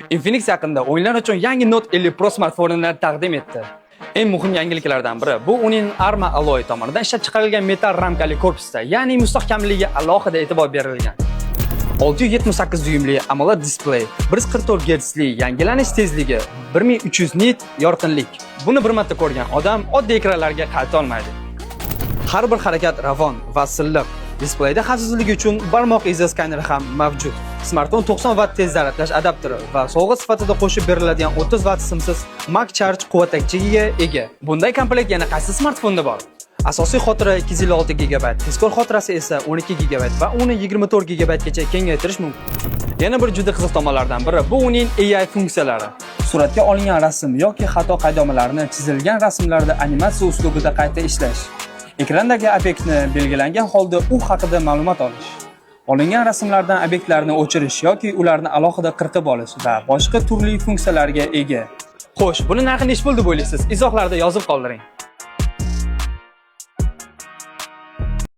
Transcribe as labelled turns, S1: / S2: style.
S1: Infinix yaqinda o'yinlar uchun yangi Note 50 Pro smartfonini taqdim etdi. Eng muhim yangiliklardan biri bu uning Arma Alloy tomonidan ishlab chiqarilgan metall ramkali korpusda, ya'ni mustahkamligiga alohida e'tibor berilgan. 678 dyuymli AMOLED displey, 144 Hz li yangilanish tezligi, 1300 nit yorqinlik. Buni bir marta ko'rgan odam oddiy ekranlarga qayta olmaydi. Har bir harakat ravon va silliq. Displeyda xavfsizlik uchun barmoq izi skaneri ham mavjud. Smartfon 90 vatt tez zaryadlash adapteri va sovg'a sifatida qo'shib beriladigan 30 vatt simsiz Mag Charge quvvatlagichiga ega. Bunday komplekt yana qaysi smartfonda bor? Asosiy xotira 256 GB, tezkor xotirasi esa 12 GB va uni 24 GB gacha kengaytirish mumkin. Yana bir juda qiziq tomonlardan biri bu uning AI funksiyalari. Suratga olingan rasm yoki xato qaydnomalarni chizilgan rasmlarda animatsiya uslubida qayta ishlash. Ekrandagi obyektni belgilangan holda u haqida ma'lumot olish. Olingan rasmlardan obyektlarni o'chirish yoki ularni alohida qirqib olish va boshqa turli funksiyalarga ega. Xo'sh, buni narxi nechi pul deb o'ylaysiz? Izohlarda yozib qoldiring.